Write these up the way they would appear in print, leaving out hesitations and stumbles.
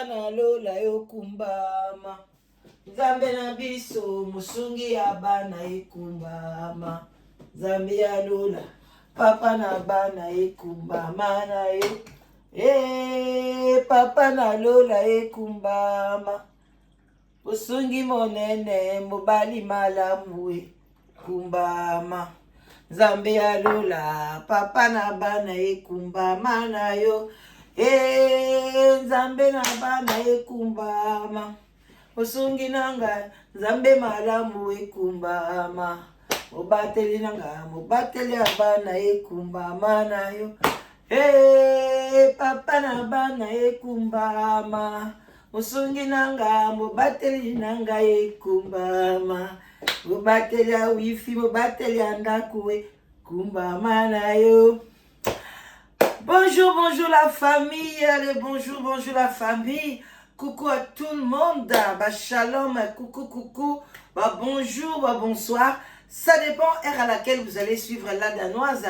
Tata na lola yokumbama, Nzambe na biso mosungi ya bana ekumbama, Nzambe ya lola papa na bana ekumbama na yo, e papa na lola ekumbama. Mosungi monene, mobali malamu e, kumbama. Nzambe ya lola, papa na bana ekumbama na yo. E, Nzambe na bana ekumbama. Mosungi na ngai, Nzambe malamu ekumbama. Mobateli na ngai, mobateli ya bana ekumbama na yo. E, papa na bana ekumbama. Mosungi na nga, mobateli na ngai ekumbama. Mobateli ya wifi, mobateli ya ndako ekumbama na yo. Bonjour, bonjour la famille. Allez, bonjour, bonjour la famille. Coucou à tout le monde. Bah, shalom, coucou, coucou. Bah, bonjour, bah, bonsoir. Ça dépend heure à laquelle vous allez suivre la Danoise.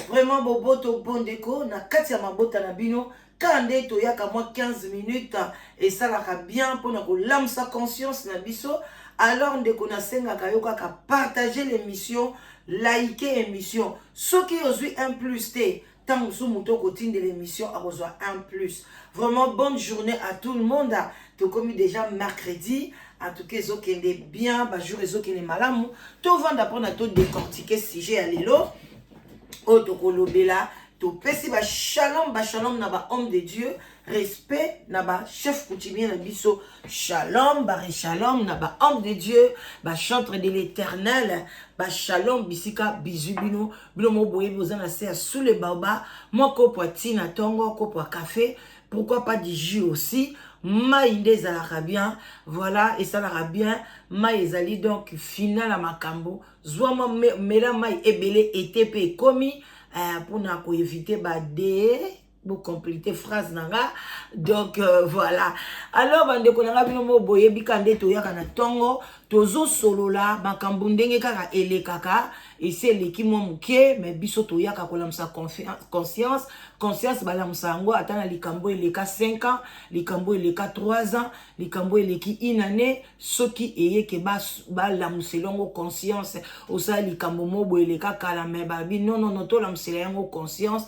Vraiment, boboto, bon déco. Na kati ya mabota na bino. Kaka nde toyaka mwa 15 minutes esalaka bien mpona kolamusa conscience na biso. Alors ndeko, nasengaka yo kaka partager l'émission, like émission. Soki ozwi un plus te, ntango mosusu moto okotindela émission akozwa un plus. Vraiment, bonne journée à tout le monde. Tokomi déjà mercredi. En tout cas, ezokende bien, bajour ezokende malamu. Tovanda mpona todécortiquer sujet ya lelo oyo tokolobela. Topesi bashalom, bashalom na bahomme de Dieu, respect na bachef coutumier na biso, shalom bare, shalom na bahomme de Dieu, bachantre de l'Éternel, bashalom bisika bizwi bino. Bino mo boyebi, oza na se ya sous le baobab, mwa kopo ya ntina ntongo, kopo ya café, pourquoi pas du jus aussi. Mai nde ezalaka bien, voilà, esalaka bien. Mai ezali donc final ya makambo. Zwa mwa mela mai ebele. Ete mpe ekomi mpona koéviter bade bocompléter phrase na nga. Donc voilà. Alors bandeko na nga, bino mo boyebi ka nde toyaka na ntongo, tozosolola makambo ndenge kaka elekaka. Esi eleki mwa moke, mais biso toyaka kolamusa conscience. Conscience balamusa yango ata na likambo eleka 5 ans, likambo eleka 3 ans, likambo eleki une année. Soki eyeke balamusela yango conscience, osala likambo mo boye eleka kala, mais babi non, non, non, tolamusela yango conscience,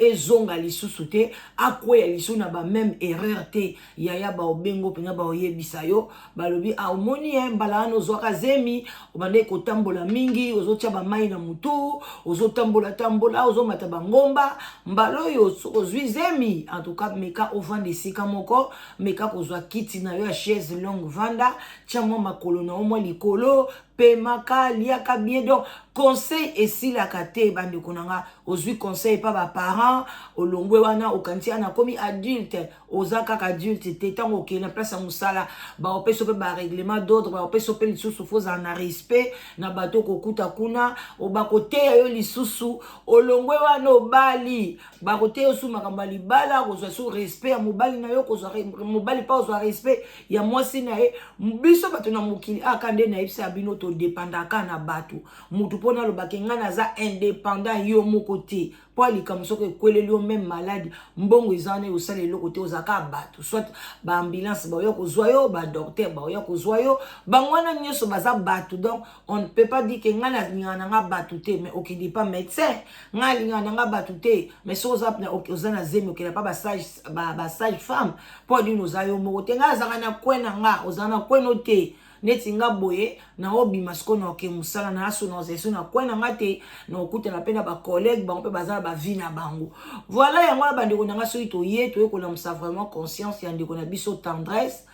ezonga lisusu te, akweya lisusu na bameme erreur te. Yaya, baobengo mpenza, baoyebisa yo, balobi: "Ah, omoni ye mbala wana ozwaka zemi, obandaki kotambola mingi, ozotia bamai na motu, ozotambola tambola, ozomata bangomba. Mbala oyo ozwi zemi, en tout cas meka ovanda esika moko, meka kozwa kiti na yo ya chaise longue, vanda, tia mwa makolo na yo mwa likolo, pemaka, liaka bien." Donc conseil esilaka te, bandeko na nga. Ozwi conseil epa baparent, olongwe wana, okanisi ana akomi adulte. Oza kaka adulte te. Ntango okende na place ya mosala, baopesa mpe barèglement d'ordre, baopesa mpe lisusu fo ozala na respect na bato okokuta kuna, bakoteya yo lisusu. Olongwe wana, obali, bakoteya yo su makambo ya libala, kozwa su respect ya mobali na yo, kozwa mobali mpa ozwa respect ya mwasi na ye. Biso bato na mokili aka nde nayebisa bino, todépendaka na bato. Mutu mpona alobaki ngai naza indépendant, yo moko te, mpo likambo soki ekweleli yo, même maladi, mbongo eza wana, osala eloko te. Ozalaka bato, soit baambulance baoya kozwa yo, badocteur baoya kozwa yo, bango wana nyonso baza bato. Donc on ne peut pas dire que ngai nalingaka na nga bato te, mais okende pa médecin. Ngai alingaka na nga bato te, mais soki oza na zemi, okende pa basage femme. Mpo nini oza yo moko te? Ngai azalaka na kwe na nga, ozala na kweno te. Neti nga boye, naobima sikoyo, na oke mosala na aso, na ozali so na kwe na nga te, na okutana mpe na bacollègue, bango mpe baza na bavie na bango. Voilà, yango wana bandeko na nga, soki toye, toye kolamusa vraiment conscience ya ndeko na biso Tendresse.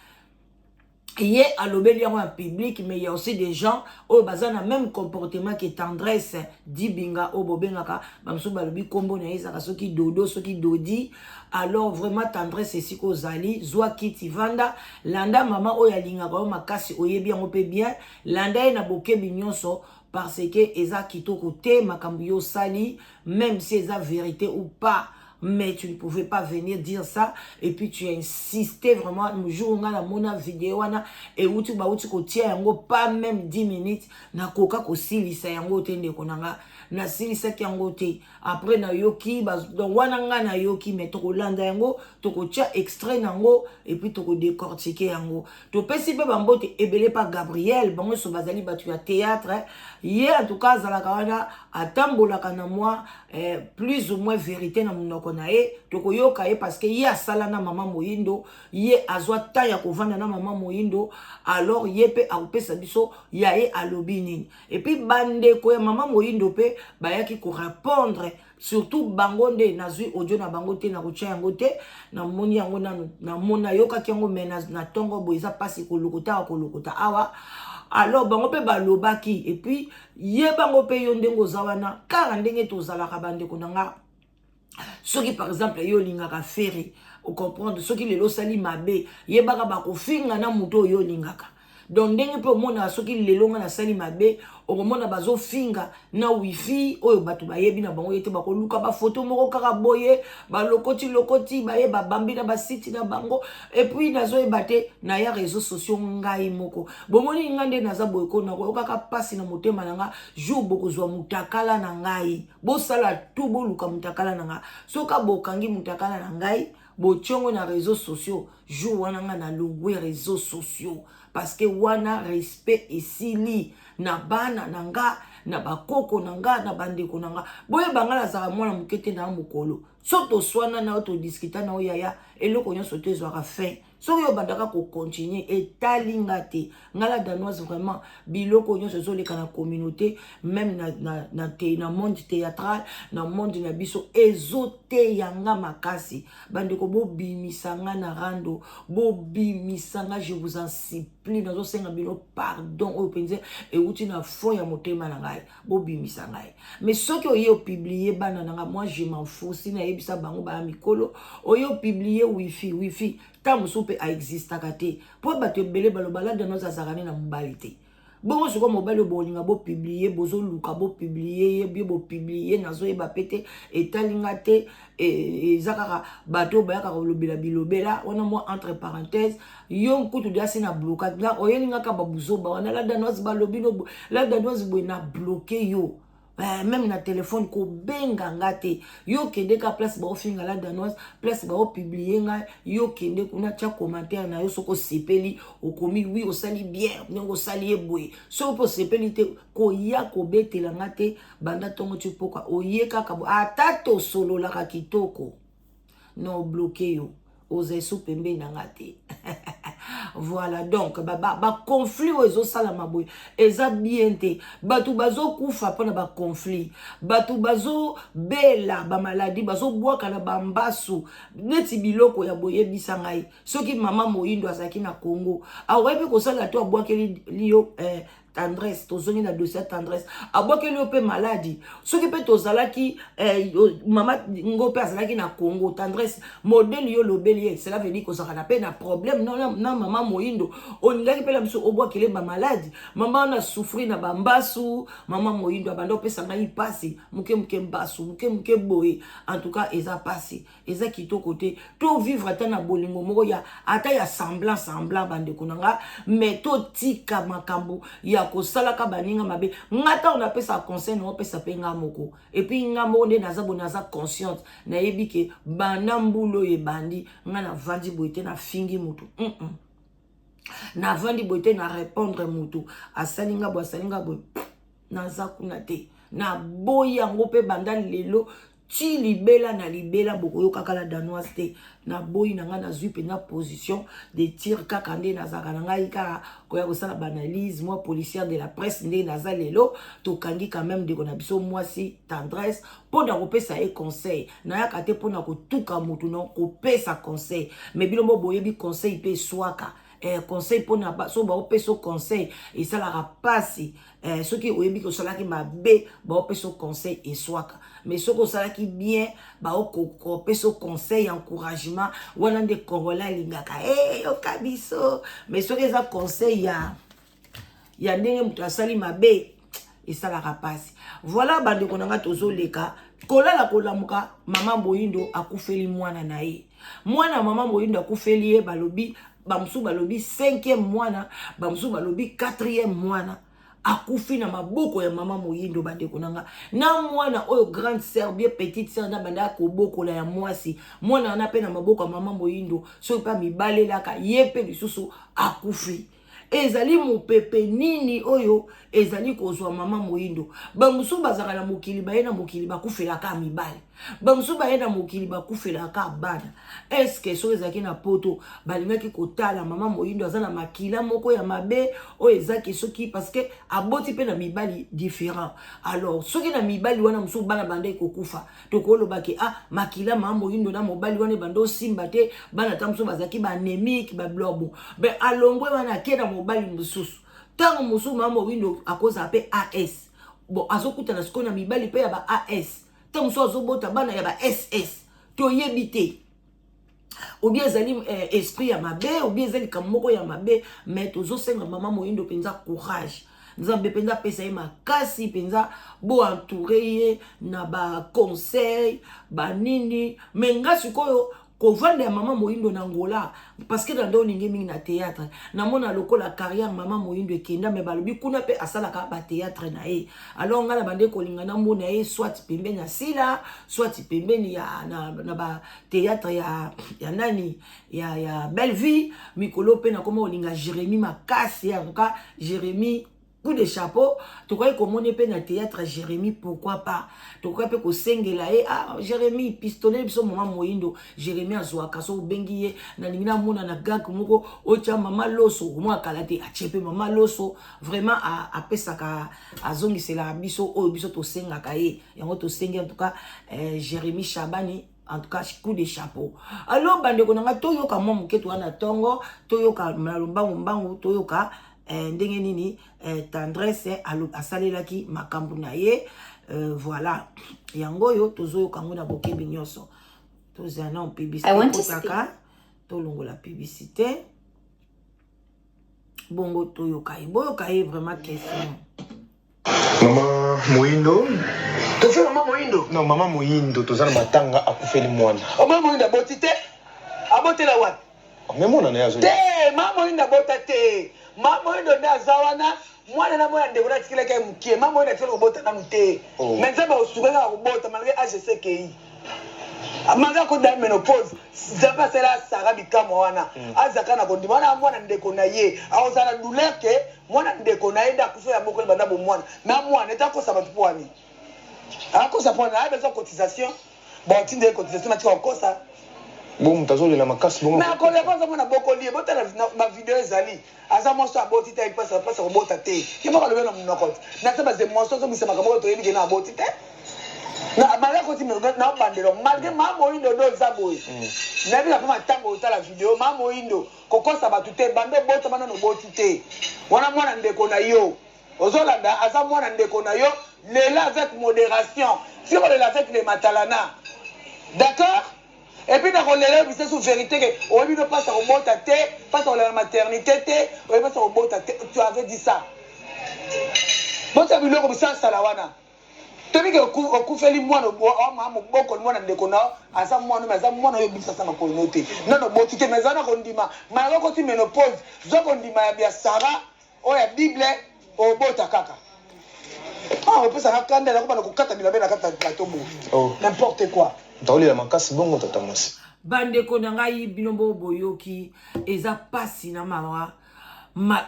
Ye alobeli yango ya public, mais il y a aussi des gens oyo baza na même comportement que Tendresse Dibinga, oyo bobengaka, bamosusu balobi nkombo na ye ezalaka soki Dodo, soki Dodi. Alors vraiment Tendresse, esika ozali, zwa kiti, vanda, landa mama oyo alingaka yo makasi, oyebi yango mpe bien, landa ye na bokebi nyonso, parce que eza kitoko te makambo yo osali, même si eza vérité ou pas. Mais tu ne pouvais pas venir dire ça. Et puis tu as insisté vraiment. Jour nga namona video wana euti, bauti kotia yango pas même 10 minutes, nakoka kosilisa yango te. Ndeko na nga, nasilisaki yango te. Après nayoki, donc wana nga nayoki, mais tokolanda yango, tokotia extrait nango et puis tokodécortiquer yango. Topesi mpe bambote ebele pa Gabriel. Bango nyonso bazali bato ya théâtre. Ye en tout cas azalaka wana, atambolaka na mwa plus ou moins vérité na monoko na ye. Tokoyoka ye parce que ye asala na mama Moyindo, ye azwa temps ya kovanda na mama Moyindo. Alors ye mpe akopesa biso ya ye, alobi nini. Et puis bandeko ya mama Moyindo mpe bayaki korépondre, surtout bango nde nazwi audio na bango te, nakotia yango te. Namoni yango nanu, namoni, nayokaki yango, mais na ntongo boye eza mpasi kolokota kolokota awa. Alors bango mpe balobaki. Et puis ye bango mpe, yo ndenge oza wana, kaka ndenge tozalaka, bandeko na nga, soki par exemple yo olingaka Ferre, ocomprendre, soki lelo osali mabe, yebaka bakofinga na moto oyo olingaka. Donc ndenge mpe omonaka, soki lelo nga nasali mabe, okomona bazofinga na wifi oyo bato bayebi na bango ye te. Bakoluka bafoto moko kaka boye, balokoti lokoti, baye babambi na basite na bango. Et puis nazoyeba te na ya réseaux sociaux, ngai moko bomoni nga nde naza boye ko nakoyokaka mpasi na motema na nga jour bokozwa mutakala na ngai. Bosala tu, boluka mutakala na nga. Soki bokangi mutakala na ngai, botiongo na réseaux sociaux, jour wana nga nalongwe réseaux sociaux, parce que wana respect esili na bana na nga, na bakoko na nga, na bandeko na nga. Boyeba, nga nazalaka mwana moke te, na mokolo. So toswana na yo, todiscuter na yo, yaya, eloko nyonso te ezwaka fin. Soki oyo bandaka kocontinuer, etali nga te. Nga la Danoise, vraiment, biloko nyonso ezoleka na communauté, même na monde théâtral, na monde na biso, ezoteya nga makasi. Bandeko, bobimisa nga na rando, bobimisa nga, je vous en supplie. Nazosenga bino pardon oyo mpenza euti na fond ya motema na ngai. Bobimisa ngai. Mais soki oye opublier bana na nga, moi je m'en fous. Si nayebisa bango baya mikolo, oye opublier wifi, wifi ntango mosusu mpe aexistaka te, mpo bato ebele baloba la Danoise azalaka nde na mobali te. Bongo sikoyo mobali oyo bolinga bopublier, bozoluka bopublier ye, bie bopublier, nazoyeba pe te, etali nga te. Eza kaka bato oyo bayaka kolobela bilobela wana. Mwa entre parenthèse, yo nkutu diasi na bloka oyelingaka babuzoba wana. La Danoise balobi no, la Danoise boye, na bloquer yo. Même na telefone kobenga nga te. Yo kende ka place baofinga la Danoise, place baopublier ngai, yo kende kuna, tia commentaire na yo. Soki osepeli, okomi wi, osali bien ndenge osali ye boye. Soki mpe osepeli te, koya kobetela nga te banda ntongo ti poka. Oye kaka ata tosololaka kitoko, na obloquer yo, oza esu pembeni na nga te. Voilà. Donc baconflit oyo ezosalama boye eza bien te. Bato bazokufa mpona baconflit, bato bazobela bamaladi, bazobwaka na bambasu neti biloko ya boyebisa ngai. Soki mama Moyindo azalaki na Congo, akoki mpe kosala to abwakeli yo Tendresse. Tozongi na dossier ya Tendresse, abwakeli yo mpe maladi. Soki mpe tozalaki mama ngo mpe azalaki na Congo, Tendresse modèle yo olobeli ye, cela veut dire kozalaka na mpe na problème na mama Moyindo. Olingaki mpe na biso obwakele bamaladi. Mama wana souffrir na bambasu. Mama Moyindo abanda opesa ngai mpasi moke moke, mbasu moke moke boye. En tout cas eza mpasi, eza kitoko te. Tovivre ata na bolingo moko ya ata ya semblant semblant, bandeko na nga, mais totika makambo ya kosalaka baninga mabe. Nga ntango napesa conseil, na opesa mpe nga moko. Et puis nga moko nde naza boye, naza consciente, nayebi ke banda mbula oyo ebandi, nga navandi boye te, nafingi motu. Navandi boye te, na répondre motu asali nga boye, asali nga boye, naza kuna te. Naboyi yango mpe banda lelo ti libela na libela, bokoyokaka la Danoise te. Naboyi na ngai, nazwi mpenza position de tir. Kaka nde nazalaka na ngai kaka koya kosala baanalyse, moi policière de la presse. Ndenge naza lelo, tokangi quand même ndeko na biso mwasi Tendresse mpo na kopesa ye conseil. Nayaka te mpo na kotuka motu, na kopesa conseil. Mais bino mo boyebi, conseil mpe eswaka. Conseil mpona so baopesa conseil esalaka mpasi. Soki oyebi ke osalaki mabe, baopesa conseil, eswaka. Mais soki osalaki bien, baokopesa conseil encouragement. Wana nde Congolais alingaka, hey, yoka biso. Mais soki eza conseil ya ndenge moto asali mabe, esalaka mpasi. Voilà, bandeko na nga, tozoleka. Kolala kolamuka, mama Moyindo akufeli mwana na ye. Mwana mama Moyindo akufeli ye, balobi bamosusu balobi cinquième mwana, bamosusu balobi quatrième mwana akufi na maboko ya mama Moyindo. Bandeko na nga, na mwana oyo grande sœur bien petite sœur na bandaka kobokola ya mwasi, mwana wana mpe na maboko ya mama Moyindo, soki mpe mibalelaka ye mpe lisusu akufi. Ezali mopepe nini oyo ezali kozwa mama Moyindo? Bamosusu bazalaka na mokili, baye na mokili bakufelaka mibali, bamosusu baye na mokili bakufelaka bana. Eske soki ezalaki na Poto, balingaki kotala mama Moyindo aza na makila moko ya mabe oyo ezaki soki parce que aboti mpe na mibali différent? Alors soki na mibali wana mosusu bana bandaki kokufa, tokolobaki: ah, makila mama Moyindo na mobali wana ebanda osimba te, bana ta mosusu bazalaki baanémique, bablobo. Me alongwe wana, ake na mobali mosusu. Ntango mosusu mama Moyindo akozala mpe as bon, azokutana sikoyo na mibali mpe ya ba as, ntango mosusu azobota bana ya ba ss, toyebi te. Obi ezali esprit ya mabe, obi ezali likambo moko ya mabe. Mais tozosenga mama Moyindo mpenza courage, Nzambe mpenza apesa ye makasi mpenza, boentoure ye na baconseil banini. Mais nga sikoyo kovanda ya mama Moyindo na Ngola, parce que na nde olingi mingi na théâtre, namona lokola carrière mama Moyindo ekenda. Me balobi kuna mpe asalaka bathéâtre na ye. Alors ngai na bande kolinga namona ye soit pembeni ya Sila, soit pembeni ya na bathéâtre ya nani, ya Belle Vie. Mikolo mpe nakoma kolinga Jérémi makasi. En tout cas, Jérémi, coup de chapeau. Tokoki komona mpe na théâtre Jérémi, pourquoi pas? Tokoki mpe kosengela ye: ah, Jérémi, pistolet biso mama Moyindo. Jérémi azwaka so obengi ye: nalingi namona na gag moko otya mama Loso. Omwa kala te, atie mpe mama Loso. Vraiment apesaka, azongiselaka biso oyo biso tosengaka ye. Yango tosengi en tout cas Jérémi Chabani, en tout cas coup de chapeau. Alors bandeko na nga, toyoka mwa moke towana na ntongo, toyoka na lombangu mbangu, toyoka ndenge nini Tendresse asalelaki makambo na ye. Voilà, yango oyo tozoyoka yango na bokebi nyonso. Tozala na publicité kotaka, tolongola publicité bongo toyoka ye. Boyoka ye vraiment question. Mama Moyindo. Tofe mama Moyindo. Non, mama Moyindo, toza na matanga, akufeli mwana. O mama Moyindo aboti te, abotela wapi? Me mwana na ye azo Te, mama Moyindo abota te. Mama Moyindo nde aza wana, mwana na mwana ndeko natikelaki ye mokie. Mama Moyindo atikali kobota nanu te. Oh. Mais Nzambe akosuka kaka kobota malgré age esekei, malgré akoda ménopause. Nzambe asala Sara bikamwa wana, azalaka na kondima wana. Mwana ndeko na ye akozala na douleur ke mwana ndeko na ye nde akufa ya mokoli banda bomwana. Me mwana ete akosa bato mpo wani, akosa mpo wani, aya besoin cotisation, baotinda ye cotisation, natika kokosa. Bo moto azolela makasi bongo. Me akolela mpo aza mwana bokoli ye. Botala bavideo, ezali aza mwasi oyo aboti te, mpasi mpasi kobota te. Ye moko alobi na monoko te, nase baze mwasi azobisa makambo oyo toyebi ke na aboti te. Malgré akoti na obandelo, malgré mama Moyindo do eza boye, nayebi na mpo matango otala video. Mama Moyindo, kokosa bato te, banda obotama nano oboti te. Wana mwana ndeko na yo, ozolanda, aza mwana ndeko na yo. Lela avec modération, si kolela avec le matalana, d'accord? Et puis nakolela yo biso vérité ke oyebi no mpasi kobota te, mpasi kolela na maternité te, oyebi mpasi kobota te. Tu avais dit ça. Bota biloko biso asala wana, toyebi ke okufeli mwana maa mobokoli, mwana ndeko na yo. Aza mwana, me aza mwana oyo obimisa makolo no te, nano oboti te. Mais eza na kondima, malgré okoti ménopause, zwa kondima ya bia Sara oyo ya Bible, obota kaka. Ah, opesaka kanda, nakobana kokata bilamba na kati ya plateau boye. Oh. N'importe quoi. Moto makasi bongo, tata mwasi. Bandeko na ngai, bino bo boyoki, eza pasi na mawa.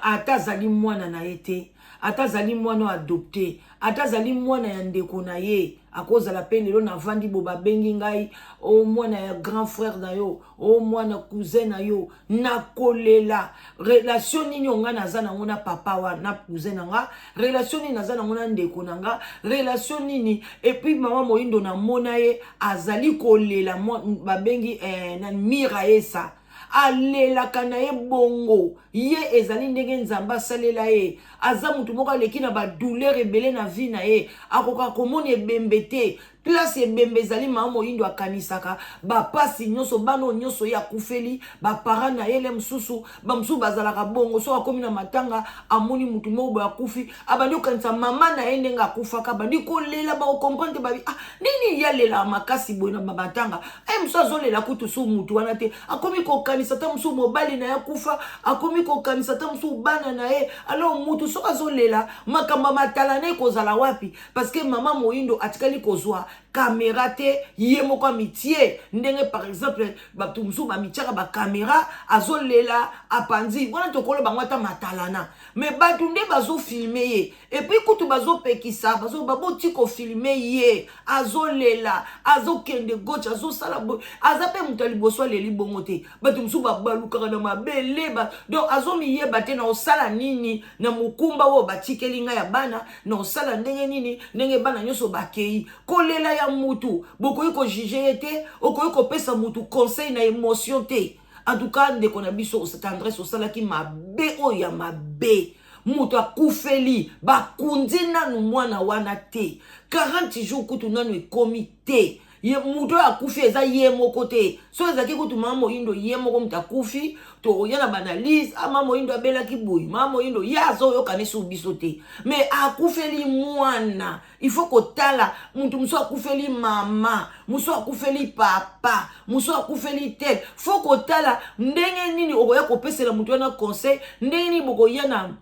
Ata azali mwana na ye te, ata azali mwana adopté, ata azali mwana ya ndeko na ye, akozala mpe lelo navandi bo babengi ngai: o mwana ya grand frère na yo, o mwana cousin na yo, nakolela. Relation nini oyo ngai naza nango na papa wa na cousin na nga? Relation nini naza nango na ndeko na nga? Relation nini? Et puis mama Moyindo, namona ye azali kolela, babengi na Mira esa, alelaka na ye bongo. Ye ezali ndenge Nzambe asalela ye. Aza motu moko aleki na badouleur ebele na vie na ye, akoka komona ebembe te. Place ebembe ezali, mama Moyindo akanisaka bapasi nyonso, bana oyo nyonso ye akufeli, baparent na ye. Le mosusu, bamosusu bazalaka bongo. Soki akomi na matanga, amoni mutu moko boye akufi, abandi kokanisa mama na ye ndenge akufaka, abandi kolela. Bakocomprendre te, babi: "Ah, nini ye alelaka makasi boye na matanga?" E mosusu azolela kutu su mutu wana te, akomi kokanisa ta mosusu mobali na ye akufa, akomi kokanisa ta mosusu bana na ye. Alors mutu soki azolela makambo ya matala na ye, kozala wapi? Parce que mama Moyindo atikali kozwa caméra te, ye moko amitie ndenge par exemple bato mosusu bamitiaka bacaméra, azolela, apanzi wana, tokolo bango ata matalana. Mais bato nde bazofilmer ye, et puis kutu bazopekisa, baboti kofilmer ye, azolela, azokende gauche, azosala boye. Aza mpe moto ya liboso aleli bongo te. Bato mosusu babalukaka na mabele ba... Donc azomiyeba te na osala nini na mokumba oyo batikeli ngai ya bana, na osala ndenge nini, ndenge bana nyonso bakei. Kolela ya mutu, bokoki kojuger ye te, okoki kopesa mutu conseil na émotion te. En tout cas, ndeko na biso Tendresse, osalaki mabe oyo ya mabe. Moto akufeli, bakundi nanu mwana wana te, 40 jours kutu nanu ekomi te. Ye moto oyo akufi eza ye moko te. So ezalaki kutu mama Moyindo ye moko moto akufi, tokoya na baanalyse: "Ah, mama Moyindo abelaki boye." Mama Moyindo ye azoyoka nesu biso te, mais akufeli mwana. Il faut kotala motu mosusu akufeli mama, mosusu akufeli papa, mosusu akufeli tel. Faut kotala ndenge nini okoya kopesela motu wana conseil, ndenge nini bokoya na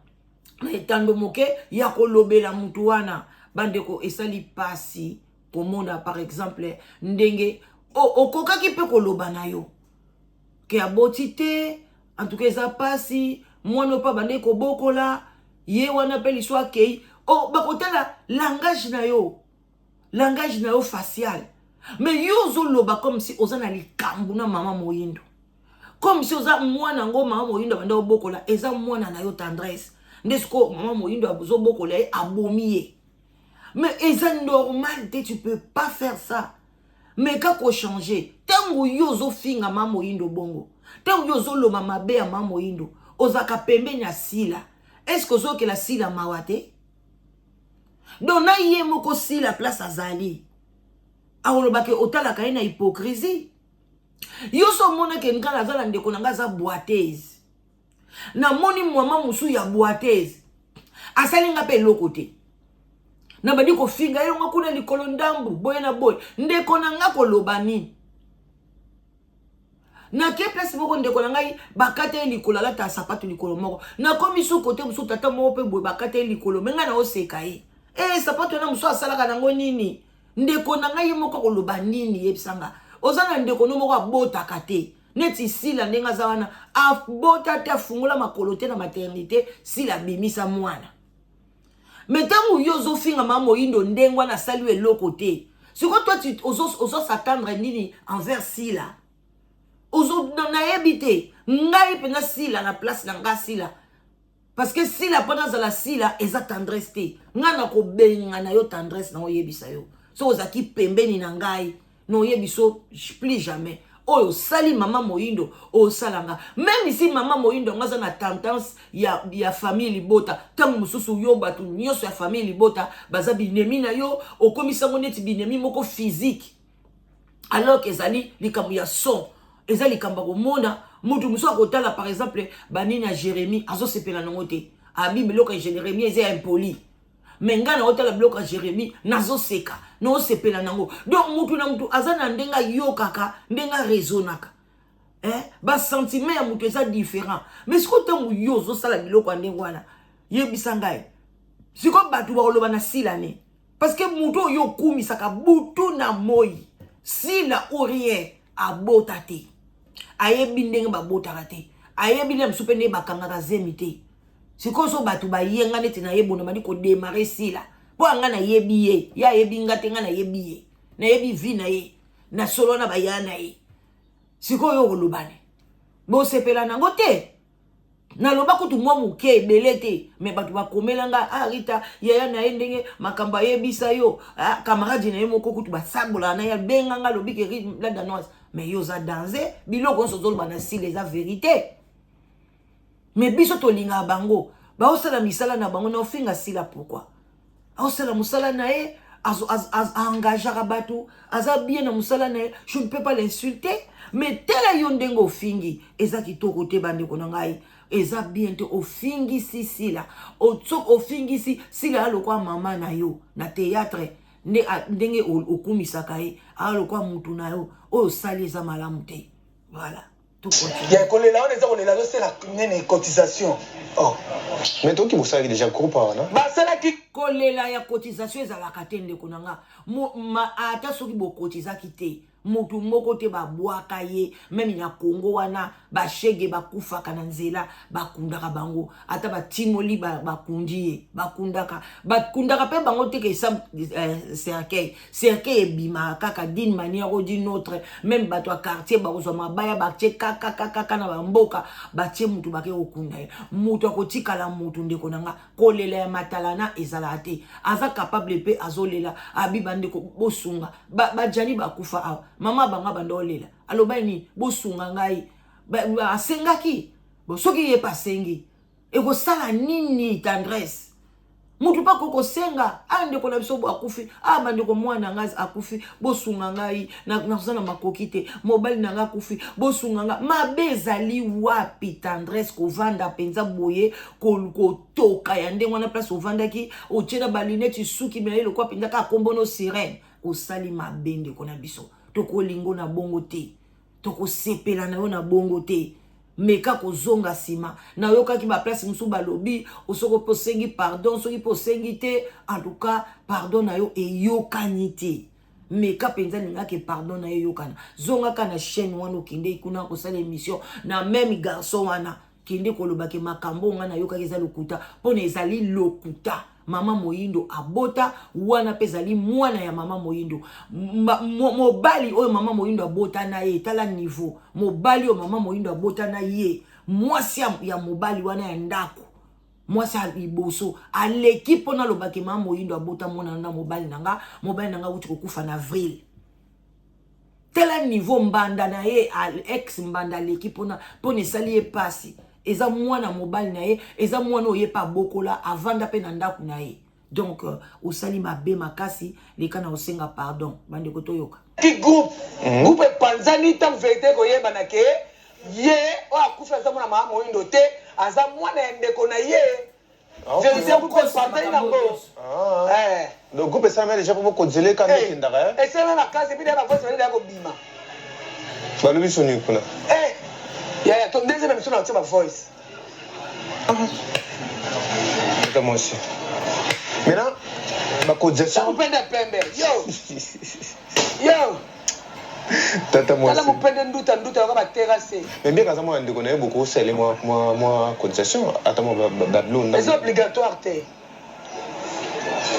etando moke ya kolobela motu wana. Bandeko, esali pasi komona par exemple ndenge okokaki mpe koloba na yo ke aboti te. En tout cas, eza pasi, mwana oyo mpe abandeki kobokola ye wana mpe liso akei. Oh, bakotala langage na yo, langage na yo facial. Mais yo ozoloba comme si oza na likambo na mama Moyindo, comme si oza mwana yango mama Moyindo abanda kobokola, eza mwana na yo Tendresse. Nde sikoyo mama Moyindo azobokola ye, abomi ye. Mais eza normal te, tu peux pas faire ça. Mais kaka ochanger ntango yo ozofinga mama Moyindo bongo, ntango yo ozoloba mabe ya mama Moyindo, ozalaka pembeni ya Sila. Est ce que ozokela Sila mawa te? Donc na ye moko Sila, place azali, akolobaki otalaka ye na hypocrisie. Yo so omonaki nga naza na ndeko na nga aza boiteuse, namoni mwama mosusu ya boiteuse asali nga mpe eloko te, nabandi kofinga ye longo kuna likolo ndambu boye na boye. Ndeko na nga koloba nini? Nake place moko, ndeko na ngai bakata ye likolo, alata sapato likolo moko. Nakomi su kote mosusu, tata moko mpe boye bakata ye likolo, mais ngai naoseka ye. E sapato wana mosusu asalaka nango nini? Ndeko na ngai ye moko akoloba nini? Yebisanga, oza na ndeko no moko abotaka te neti Sila ndenge aza wana, abota te, afungola makolo te na maternité, Sila abimisa mwana. Mais ntango yo ozofinga mama Moyindo ndenge wana, asali yo eloko te. Sikoyo toi ozos'attendre nini envers Sila? Nayebi te. Ngai mpenza Sila na place na nga Sila, parce que Sila mpo nazala Sila eza Tendresse te. Ngai nakobenga na yo Tendresse, na oyebisa yo soki ozalaki pembeni na ngai, na oyebi so plus jamais oyo osali mama Moyindo osalanga. Même si mama Moyindo yango aza na tendance ya famille libota, ntango mosusu yo bato nyonso ya famille libota baza binemi na yo, okomisango neti binemi moko physique, alors que ezali likambo ya son, eza likambo ya komona. Mutu mosusu akotala par exemple banini ya Jérémie, azosepela nango te, abi biloko ya Jérémie eza ya impoli. Mais ngai naotala biloko ya Jérémie, nazoseka, naosepela nango. Donc mutu na mutu aza na ndenge ayokaka, ndenge araisonnaka, eh? Basentiment ya mutu eza différent. Mais sikoyo ntango yo ozosala biloko ya ndenge wana, yebisa ngai sikoyo bato bakoloba na Sila ne? Parce que mutu oyo okumisaka butu na moi, Sila ou rien, abota te, ayebi ndenge babotaka te, ayebi nde mosusu mpe ndenge bakangaka zemi te. Sikoyo so bato bayenga neti nayebona bandi kodémarrer Sila, mpo anga nayebi ye, ye ayebi nga te. Nga nayebi ye, nayebi vie na ye, na solo wana baya na ye. Sikoyo okolobane, bosepela nango te. Naloba kutu mwa moke, ebele te, mais bato bakomela nga: "Ah, Rita, yaya na ye ndenge makambo ayebisa yo." Ah, camarade na ye moko kutu basambolaka na ye, abenga nga, alobi ke la Danoise, mais yo oza danger, biloko nyonso ozoloba na Sila eza vérité. Mais biso tolingaka bango, baosala misala na bango. Na ofinga Sila pourquoi? Aosala mosala na ye. Engageaka bato, aza bien na mosala na ye, je ne peux pas l'insulter. Mais tala yo ndenge ofingi, eza kitoko te. Bandeko na ngai, eza bien te. Ofingisi Sila, ofingisi Sila ya lokwa mama na yo na théâtre, nde ndenge okumisaka ye, aya lokwa mutu na yo. Oyo osali eza malamu te. Voilà. Ya kolela wana eza kolela, azosala nene cotisation, oh. Mais toki bosalaki déjà groupe wana. Basalaki. Kolela ya cotisation ezalaka te, ndeko na nga. Ata soki bokotizaki te, motu moko te babwaka ye. Même na Kongo wana, bashege bakufaka na nzela, bakundaka bango. Ata batimoli, bakundi ye, bakundaka, bakundaka mpe bango te ke esa cercueil. Cercueil ebimaka kaka d'une manière ou d'une autre. Même bato ya quartier bakozwa mabaya, batie kakakakaka na bamboka, batie mutu, bake kokunda ye. Mutu akotikala mutu, ndeko na nga. Kolela ya matalana ezalaka te. Aza capable mpe azolela abi: "Bandeko, bosunga." Bajani bakufa awa, mama banga banda olela, aloba nini? "Bosunga ngai." Asengaki. Bon, soki ye mpe asengi, ekosala nini? Tendresse, mutu mpe akoki kosenga: "A ndeko na biso bo akufi, a bandeko, mwana ngai akufi, bosunga ngai, naza na makoki te. Mobali na ngai akufi, bosunga ngai." Mabe ezali wapi, Tendresse? Kovanda mpenza boye, kotoka ya ndenge wana, place ovandaki, otie na balunettes, suki na ye lokwa mpenza kaka kombono sirene, osali mabe, ndeko na biso. Tokolingo na bongo te, tokosepela na yo na bongo te. Meka kozonga nsima. Nayokaki baplace mosusu balobi soki mpe osengi pardon, soki mpe osengi te, en tout cas pardon na yo eyokani te. Meka mpenza, lingaki pardon na yo eyokana. Zongaka na chaîne wana, okende kuna kosala émission na même garçon wana. Kende kolobaki makambo ngai nayokaki eza lokuta, mpona ezali lokuta. Mama Moyindo abota wana mpe ezali mwana ya mama Moyindo. Mobali oyo mama Moyindo abota na ye, tala niveau. Mobali oyo mama Moyindo abota na ye, mwasi ya mobali wana ya ndako, mwasi ya liboso aleki, mpona alobaki mama Moyindo abota mwana na mobali na nga. Mobali na nga wuti kokufa na avril. Tala niveau. Mbanda na ye, ex mbanda aleki, mpona esali ye mpasi. Eza mwana mobali na ye, eza mwana oyo ye mpe abokola, avanda mpe na ndako na ye. Donc osali mabe makasi. Leka na osenga pardon. Bandeko, toyoka. Ki groupe epanzani ntango vérité ekoyebana ke ye oyo akufi aza mwana mama Moyindo te, aza mwana ya ndeko na ye. Vérité, groupe epanzani nango. Ah. Donc groupe esalama déjà mpo bokonzeleka nde ekendaka. Esalama makasi, epi bavoice baleda ya kobima. Balobi soni kuna. Yaya, to deuxième émission na otia bavoice. Tata mwasi, maintenant bacotisation. Mopende pembe, yo yo. Tata tala mwasi. Mopende nduta nduta yoka baterrasse. Mais bien aza mwana ndeko na ye, bokosala mwa cotisation, ata mwa babilo. Eza obligatoire te,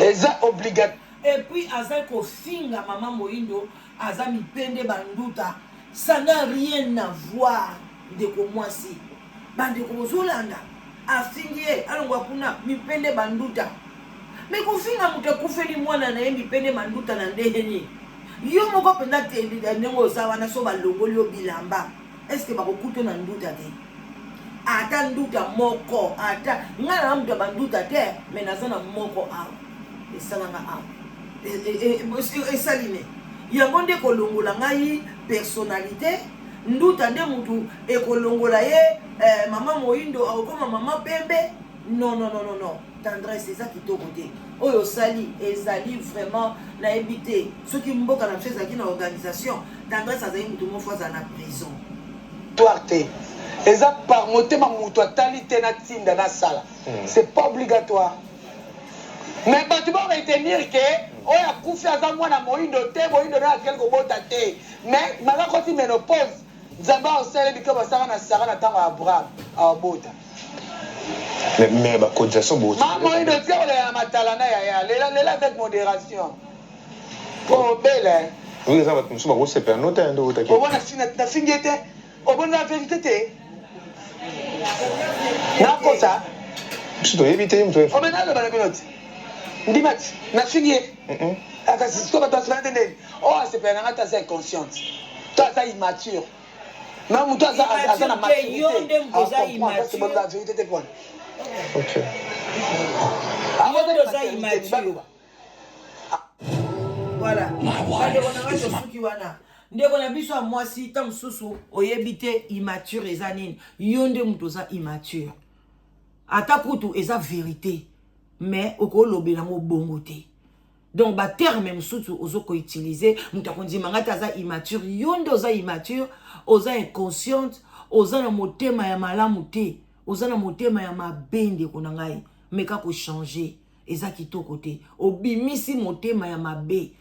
eza obligatoire. Et puis aza kofinga mama Moyindo aza mipende banduta, ça n'a rien à voir, ndeko mwasi. Bandeko, bozolanda, afingi ye, alongwa kuna, mipende banduta. Me kofinga moto akufeli mwana na ye mipende manduta na ndenge nini? Yo moko mpenza te, ndenge oza wana, so balongoli yo bilamba, est-ce bakokuta na nduta te? Ata nduta moko, ata ngai na moto ya banduta te, me naza na moko awa, esalanga awa, esali ne yango nde kolongola ngai personnalité. Nduta nde mutu ekolongola ye. Mama Moyindo akokoma mama pembe? Non, non, non, non, non. Tendresse, eza kitoko te oyo osali. Ezali vraiment, nayebi te soki mboka na biso ezalaki na organisation, Tendresse azali mutu moko azala na prison. Obligatoire te, eza par motema. Moto atali te, natinda nasala, c'est pas obligatoire. Mais bato baretenir ke oyo akufi aza mwana Moyindo te, Moyindo nayo atikali kobota te. Mais maka koti ménopause, Nzambe aosala biko basaka na Sara na ntango ya Abraham, aobota. Mais bacotisation. Mama Moyindo, tika kolela na matalana. Yaya, lela, lela avec modération po obela. Oui, eza bato mosusu bakosepela no te nde otaki. Obona, nafingi ye te, obona la vérité te, nakosa. Biso toyebi te ye moto. Ome naloba na bino te, ndima ti nafingi ye. Kasi sikoyo bato basepela te ndeni oyo asepela na nga te aza inconsciente to aza immature. Na moto aza na Yo nde moto oza immature. La vérité te pona. Ok. Yo nde oza immature. Voilà. Bandeko na ngai, tosuki wana. Ndeko na biso ya mwasi, ta mosusu oyebi te immature eza nini. Yo nde moto oza immature. Ata kutu eza vérité, mais okolobela yango bongo te. Donc baterme mosusu ozokoutiliser, moto akondima ngai te aza immature. Yo nde oza immature, oza inconsciente, oza na motema ya malamu te, oza na motema ya mabe. Ndeko na ngai, meka kochanger, eza kitoko te. Obimisi motema ya mabe,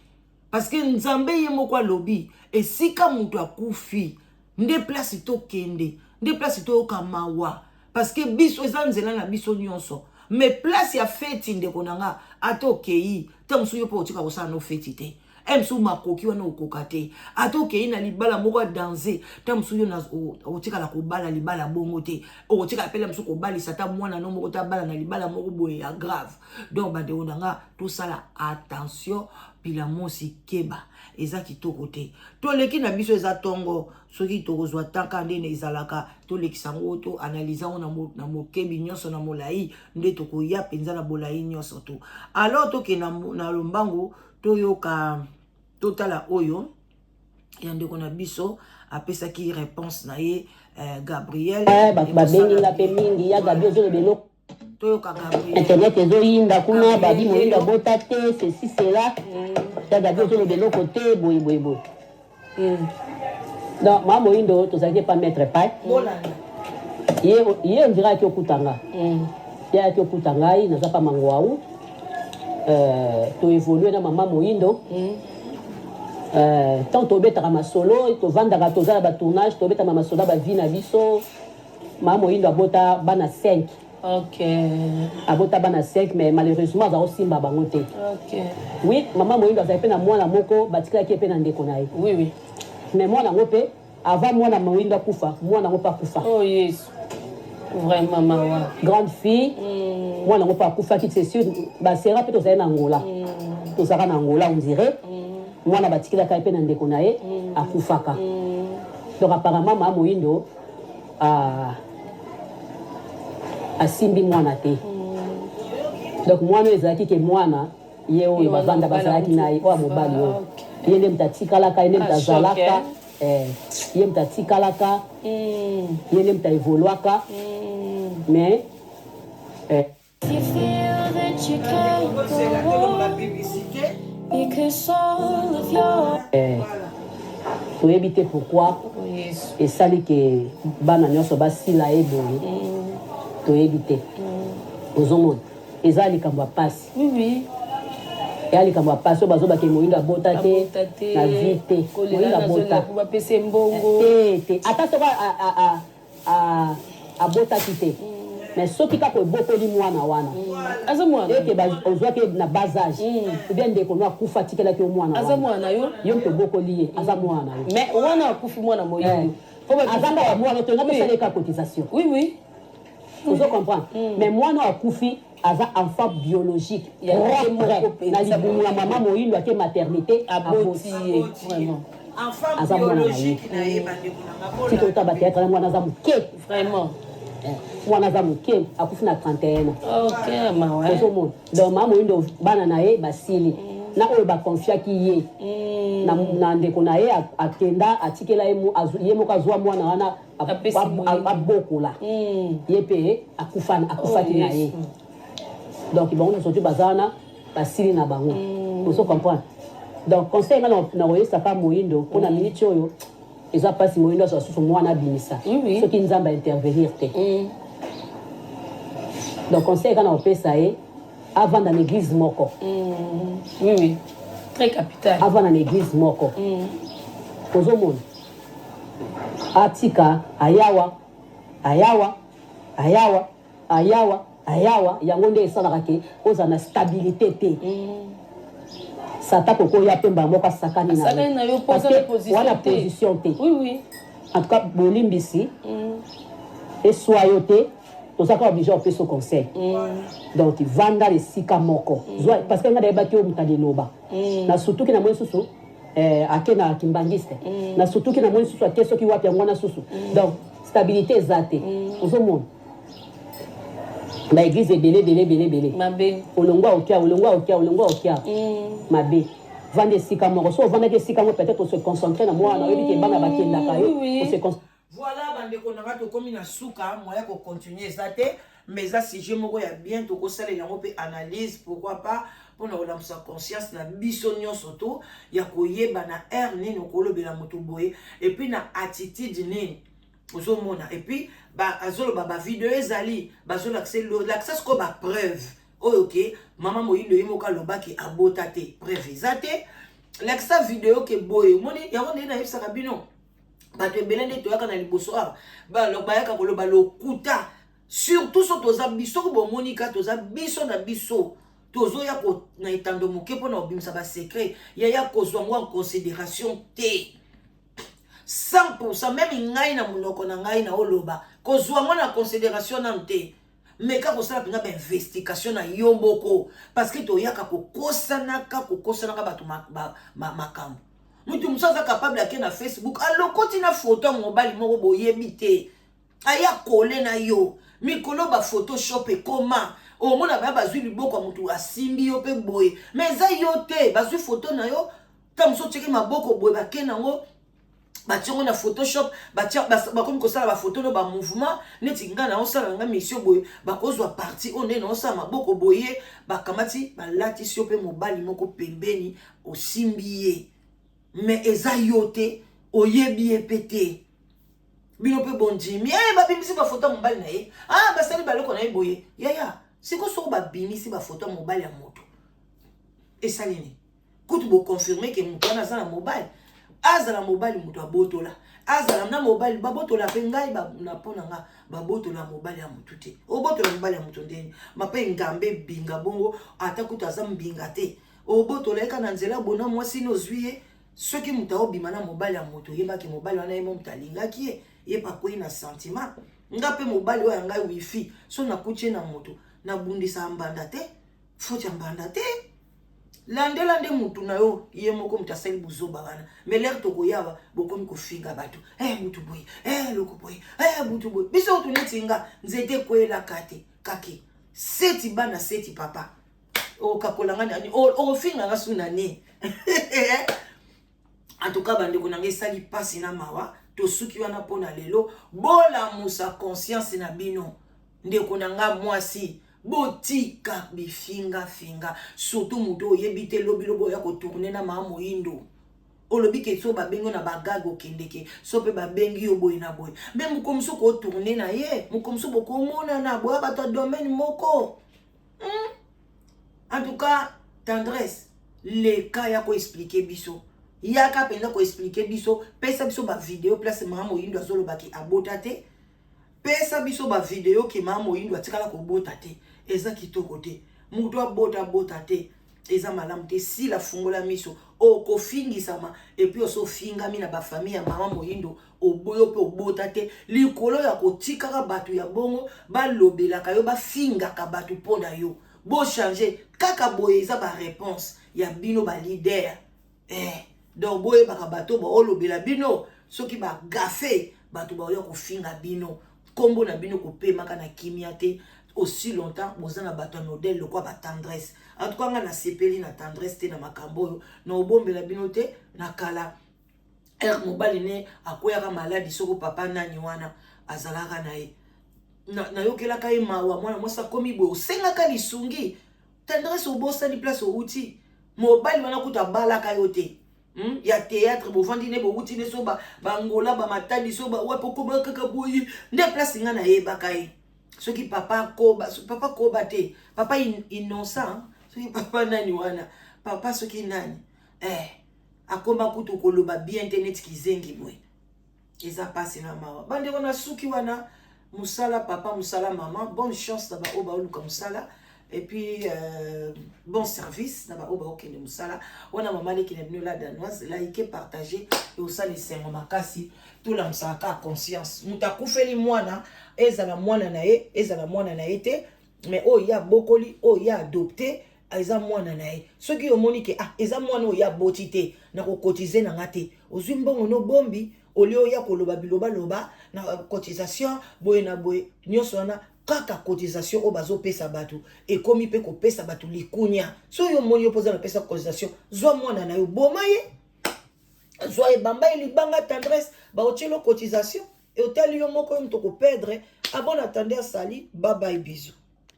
parce que Nzambe ye moko alobi esika moto akufi nde place tokende, nde place toyoka mawa, parce que biso eza nzela na biso nyonso. Mais place ya feti, ndeko na nga, ata okei ta mosusu, yo mpo otika kosala no feti te, e mosusu makoki wana okoka te. Ata okei na libala moko ya danse, ta mosusu yo otikala kobala libala bongo te, okotikala pele mosusu kobalisa ata mwana no moko tabala na libala moko boye ya grave. Donc bandeko na nga, tosala attention. Pila mosi, keba, eza kitoko te. Toleki na biso, eza ntongo. Soki tokozwa tanka ndene ezalaka, tolekisa yango, to analyse yango na mokebi nyonso, na molai nde tokoya mpenza na bolai nyonso. To alors tokende na lombangu, toyoka, totala oyo ya ndeko na biso apesaki réponse na ye, Gabriel. Bato babengi nga mpe mingi ya Gabi, ozoloba eloko. Toyoka Gabriel. Internet ezoyinda kuna, babi Moyindo abota te, ceci cela. Ya Gabi, ozoloba eloko te, boye boye boye. Donc maa Moyindo, tozalaki pa maître pai. Bolanda. Ye ondira ayaki okuta nga, ye ayaki okuta ngai, naza pa Mangwau. Toévolue na mama Moyindo. Tant tobetaka masolo, tovandaka, toza na batournage, tobetaka masolo ya bavie na biso. Mama Moyindo abota bana 5. Abota bana 5, mais malheureusement aza kosimba bango te. Oui, mama Moyindo azali mpe na mwana moko batikalaki ye mpe na ndeko na ye. Mais mwana yango mpe, avant mwana Moyindo akufa, mwana yango mpe akufa. Oh Yesu, vraiment mawa. Grande fille, mwana yango mpe akufaki. C'est sûr, basera mpe tozali na Angola, tozalaka na Angola, on dirait mwana batikelaka ye mpe na ndeko na ye akufaka. Donc apparemment maa Moyindo asimbi mwana te. Donc mwana oyo ezalaki ke mwana ye oyo bavanda, bazalaki na ye, oyo ya mobali oyo, ye nde moto atikalaka, ye nde moto azalaka, ye moto atikalaka, ye nde moto aévoluaka, mais You feel that you can't go on because all of your toyebi te pourquoi esali ke bana nyonso basila ye boye, toyebi te. Ozomona eza likambo ya pasi. Eya likambo ya pasi oyo bazobake Moyindo abota te na vie te. Moyindo abota te te, ata soko abotaki te, mais soki kaka ebokoli mwana wana, eke ozwaki na bas âge ou bien ndeko no akufa, atikelaki yo mwana wana, yo moto obokoli ye, aza mwana na yo. Mais wana akufi mwana Moyindo. Aza kaka mwana, tolinga tosala eka cotisation. Ozo comprendre? Mais mwana oyo akufi aza enfant biologique propre na libumu ya mama Moyindo, ake maternité, aboti ye. Aza mwana na ye. Ti tota bateatre na mwana aza moke. Mwana aza moke, akufi na 31 ans. Ozomona? Donc mama Moyindo, bana na ye basili na oyo baconfiaki ye na ndeko na ye, akenda atikela ye, ye moko azwa mwana wana, abokola ye mpe, akufaki na ye. Donc bango nyonso ti baza wana, basili na bango. Ozo comprendre? Donc conseil nga na koyesaka Moyindo mpona miniti oyo eza mpasi, Moyindo azwa susu mwana abimisa soki Nzambe aintervenir te. Donc conseil kaka na kopesa ye, avanda na église moko. Oui oui très capital. Avanda na église moko. Ozomona, atika ayawa, ayawa, ayawa, ayawa, ayawa. Yango nde esalaka ke ozala na stabilité te. Satan kokoya mpe mbala moko asakani na yo wana position te. En tout cas bolimbisi eswa yo te, toza kaka obligé opesa conseil. Donc vanda na esika moko, parce que ngai nayebaki oyo moto aliloba na sutuki na moi susu ake na kimbangiste, na sutuki na moi susu ake soki wapi, yango wana susu. Donc stabilité eza te. Ozomona baéglise ebele ebele ebele ebele, olongwa okia, olongwa okia, olongwa okia, mabe. Vanda esika moko. Soki ovandaki esika yango peut-être ose concentrer na mwana, oyebi ke bana bakendaka yo. Ose Voilà bandeko na nga, tokomi na suka, moya ko continuer eza te, mais eza sujet moko ya bien, tokosalela yango mpe analyse, pourquoi pas, mpona kolamusa conscience na biso nyonso to ya koyeba na heure nini okolobela moto boye, et puis na attitude nini ozomona. Et puis azoloba bavideo ezali, bazolakisa lakisa sikoyo bapreuve oyo ke mama Moyindo ye moko alobaki abota te. Preuve eza te, lakisa video ke boye. Omoni yango ndenge nayebisaka bino, bato ebele nde toyaka na liboso awa, bayaka koloba lokuta, surtout so toza biso. Soki bomoni ka toza biso na biso, tozoya na etando moke mpona kobimisa basecret, yaya kozwa yango en considération te 100%. Même ngai na monoko na ngai na oloba, kozwa yango na considération nanu te. Meka kosala mpenza bainvestigation na yo moko, parce que toyaka kokosanaka, kokosanaka bato makambo. Moto mosusu aza capable ake na Facebook, alokoti na foto ya mobali moko boyebi te, aya kole na yo. Mikolo baphotoshop ekoma, omona baya bazwi liboko ya motu, asimbi yo mpe boye, mais eza yo te. Bazwi foto na yo, ta mosusu otiaki maboko boye, bake nango, batie yango na Photoshop, bakomi kosala bafoto no bamouvement neti ngai naosala nga mission boye. Bakozwa partie oyo ndenge naosala maboko boye, bakamati, balatisi yo mpe mobali moko pembeni, osimbi ye, mais eza yo te, oyebi ye mpe te. Bino mpe bondimi e, babimisi bafoto ya mobali na ye, ah, basali baloko na ye boye. Yaya, siko soko babimisi bafoto ya mobali ya moto, esali nini? Kutu boconfirme ke moto wana aza na mobali, azala mobali moto abotola, azala na mobali babotola mpe. Ngai na mpo na nga, babotola mobali ya motu te. Obotola mobali ya moto ndeni mape ngambe ebinga bongo, ata kutu aza mbinga te, obotola ye kaka na nzela bona mwasi no ozwi ye. Soki moto aobima na mobali ya moto, oyebaki mobali wana ye mo moto alingaki ye, ye pakwei na sentiment. Nga mpe mobali oyo ya ngai wifi, so nakuti ye na moto, nabundisaka mbanda te, foti ya mbanda te. Landela nde mutu na yo, ye moko moto asali buzoba wana. Mais l'heure tokoyawa, bokomi kofinga bato, eh, mutu boye, eh, eloko boye, eh, mutu boye. Biso kutu neti nga, nzete ekweyelaka te kake seti bana seti papa okakola nga nani, okofinga nga su nani? En tout cas, bandeko na ngai, esali mpasi na mawa. Tosuki wana mpona lelo. Bolamusa conscience na bino. Ndeko na nga mwasi, botika bifingafinga, surtout moto oyebi te. Lobi lobi oya kotourner na maa Moyindo, olobi ke so babengi yo na bagage, okendeke, so mpe babengi yo boye na boye, mais moko mosusu kotourner na ye, moko mosusu bokomonana boya bato ya domaine moko. En tout cas, Tendresse, leka ya koexpliquer biso, yaka mpenza koexpliquer biso. Pesa biso bavideo place mama Moyindo azolobaki abota te. Pesa biso bavideo ke mama Moyindo atikala kobota te. Eza kitoko te. Moto abota, abota te, eza malamu te. Sila, fungola miso, okofingisama. Et puis oso ofingami na bafamille ya mama Moyindo, oboyo mpe obota te, likolo ya kotikaka bato ya bongo balobelaka yo, bafingaka bato mpo na yo. Bochange kaka boye, eza baréponse ya bino baleader, eh. Donc boyebaka bato baolobela bino, soki bagafe bato baoya kofinga bino, nkombo na bino kopemaka na kimia te aussi longtemps boza na bato ya modèle lokwa batendresse. En tout cas, nga nasepeli na Tendresse te na makambo oyo na obombela bino te. Na kala ere mobali ne akweyaka maladi, soko papa nani wana azalaka na ye, nayokelaka ye mawa. Mwana mwasi akomi boye, osengaka lisungi. Tendresse, obosani place outi. Mobali wana kutu abalaka yo te, Ya théâtre bovandi ne, bowuti ne so bangola, bamatadi so wapi, okoma kaka boye nde place ngai nayebaka ye. Soki papa koba, soki papa koba te, papa Innocent, soki papa nani wana, papa soki nani, eh, akoma kutu koloba bien te neti kizengi boye. Eza mpasi na mawa, bandeko. Na suki wana. Mosala papa, mosala mama, bonne chance na baoyo baoluka mosala, et puis bon service na baoyo baokende mosala wana. Mama leki na bino la Danoise, like, partage, osala esengo makasi. Tolamusaka kaka conscience. Moto akufeli mwana, ezala mwana na ye, ezala mwana na ye te, mais oyo ye abokoli, oyo ye adopte, eza mwana na ye. Soki omoni ke ah, eza mwana oyo ye aboti te, na kokotize na nga te, ozwi mbongo nobombi, olie oya koloba bilobaloba na cotisation boye na boye nyonso wana. Kaka cotisation oyo bazopesa bato ekomi mpe kopesa bato likunya. So yo omoni yo mpo oza na pesa cotisation, zwa mwana na yo, boma ye, zwa ebamba ye libanga. Tendresse baotielo cotisation, otali yo moko, yo moto koperdre. À bon entendeur, salut, bye bye, bisous.